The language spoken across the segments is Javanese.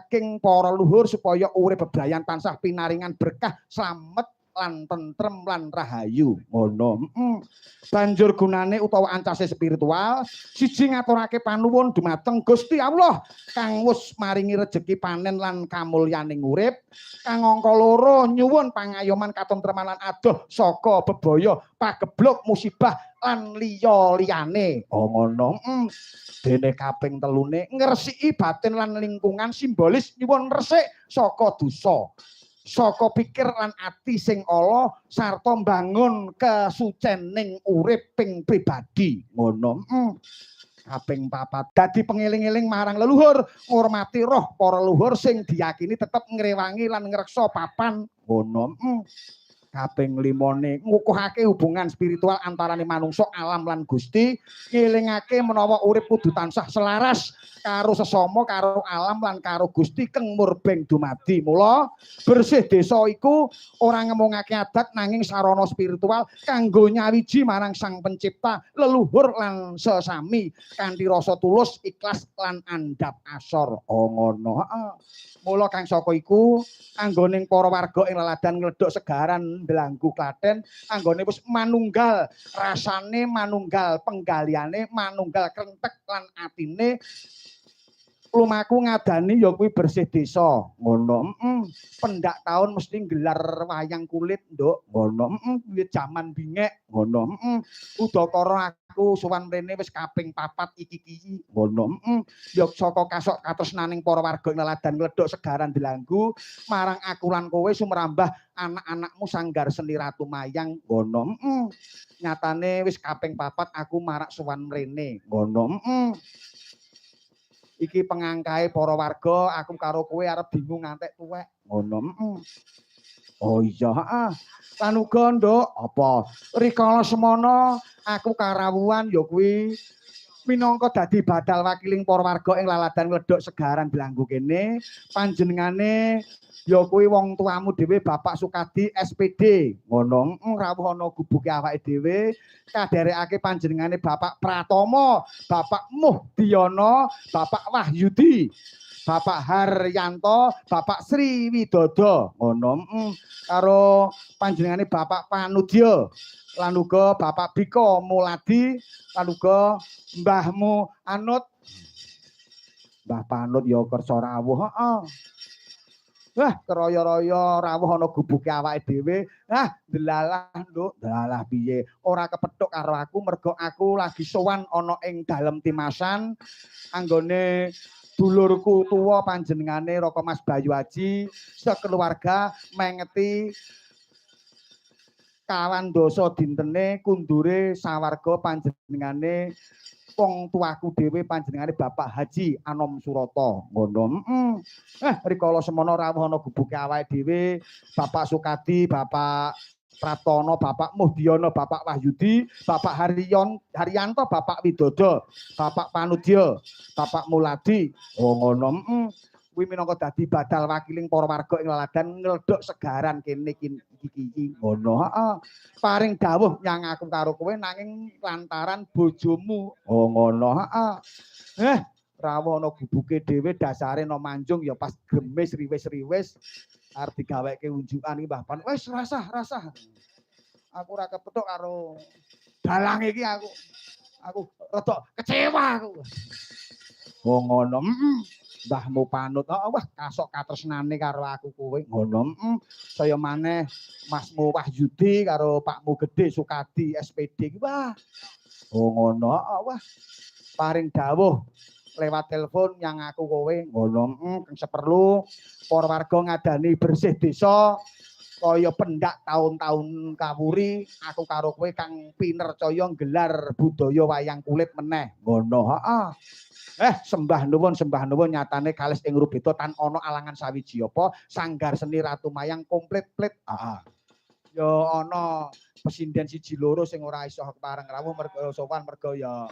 saking para luhur supaya urip bebrayan tansah pinaringan berkah, slamet lan tentrem lan rahayu. Ngono. Banjur gunane utawa ancase spiritual, siji, ngaturake panuwun dumateng Gusti Allah kang wis maringi rejeki panen lan kamulyaning urip. Kang angka loro, nyuwun pangayoman, katentreman lan adoh saka bebaya, pagebluk, musibah lan liya liyane. Oh, ngono. Dene kaping telune, ngresiki batin lan lingkungan, simbolis nyuwun resik saka dosa, saka pikir lan ati sing ala, sarta mbangun kesucening urip ping pribadi. Ngono. Kaping papat, dadi pengeling-eling marang leluhur, ngurmati roh para leluhur sing diyakini tetep ngrewangi lan ngreksa papan. Ngono. Kaping limone, ngukuhake hubungan spiritual antarane manungsa, alam lan Gusti, ngelingake menawa urip kudu tansah selaras karo sesama, karo alam lan karo Gusti keng murbeng dumadi. Mula bersih desa iku ora ngemungake adat, nanging sarana spiritual kanggo nyawiji marang Sang Pencipta, leluhur lan sesami kanthi rasa tulus, ikhlas lan andhap asor. Oh, ngono. Heeh. Mula kang saka iku, anggoning para warga ing laladan Ngledok Segaran Delanggu Klaten anggone wis manunggal rasane, manunggal penggaliane, manunggal krentek lan atine lumaku ngadani ya kuwi bersih desa. Ngono. Pendak taun mesti nggelar wayang kulit, Nduk. Ngono. Wiwit jaman bingek. Ngono. Udakara aku sowan mrene wis kaping papat iki ki. Ngono. Ya saka kasok katresnaning para warga ing laladan Ngledok Segaran Delanggu marang aku lan kowe sumrambah anak-anakmu Sanggar Seni Ratu Mayang. Ngono. Nyatane wis kaping papat aku marak sowan mrene. Ngono. Iki pengangkae para warga, aku karo kowe arep bingung ngantek tuwek. Ngono. Oh iya, heeh. Lan uga, Nduk, apa? Rikala semono aku karawuhan ya kuwi minangka dadi badal wakiling para warga ing laladan Ngledok Segaran Delanggu kene, panjenengane ya kuwi wong tuamu dhewe, Bapak Sukadi SPD. Ngono, rawuh ana gubuke awake dhewe, kaderekake panjenengane Bapak Pratomo, Bapak Muhdiono, Bapak Wahyudi, Bapak Haryanto, Bapak Sri Widodo. Ngono, karo panjenengane Bapak Panudya lan uga Bapak Biko Muladi lan uga Mbahmu Anut. Mbah Panut ya kersa rawuh, heeh. Wah, keraya-raya rawuh ana gubuke awake dhewe. Ah, delalah, Nduk, delalah piye? Ora kepethuk karo aku mergo aku lagi sowan ana ing dalem Timasan anggone dulurku tuwa panjenengane Raka Mas Bayu Aji sekeluarga mengeti kawan dasa dintene kundure sawarga panjenengane wong tuaku dhewe, panjenengane Bapak Haji Anom Suroto. Ngono. Rikala semono rawuh ana gubuke awake dhewe Bapak Sukadi, Bapak Pratono, Bapak Muhdiono, Bapak Wahyudi, Bapak Haryon Haryanto, Bapak Widodo, Bapak Panudya, Bapak Muladi. Oh, ngono. Kuwi minangka dadi badal wakiling para warga ing laladan Ngledok Segaran kene iki iki. Ngono, heeh. Paring dawuh nyang aku karo kowe nanging lantaran bojomu. Oh, ngono, heeh. Rawuh ana gubuke dhewe, dasare no manjung ya pas gremis riwis-riwis arep digaweke unjukan iki Mbah Pan. Wis rasah, rasah. Aku ora kepethuk karo dalang iki aku. Aku rada kecewa aku. Oh, ngono. Mbahmu Panut. Oh, wah, kasok katresnane karo aku kowe. Ngono. Saya maneh Masmu Wahyudi karo Pakmu Gede Sukadi SPD iki wah. Oh, ngono. Oh, wah. Paring dawuh lewat telepon yang aku kowe. Ngono. Seperlu para warga ngadani bersih desa kaya pendak tahun-tahun kawuri, aku karo kowe kang pinercaya nggelar budaya wayang kulit meneh. Ngono, heeh. Sembah nuwun, sembah nuwun, nyatane kalis ing rubeda tan ana alangan sawiji apa, Sanggar Seni Ratu Mayang komplit plit. Heeh. Ya ana pesinden siji loro sing ora iso kepareng rawuh mergo sowan, mergo ya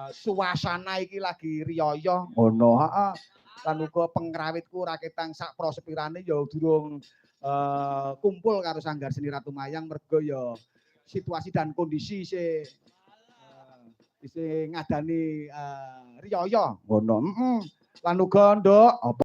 suasana iki lagi riyaya. Ngono, heeh. Lan uga pengrawitku raketang sak prosepirane ya durung kumpul karo Sanggar Seni Ratu Mayang mergo ya situasi dan kondisi isih isih ngadani riyaya. Ngono. Lan uga, Nduk, apa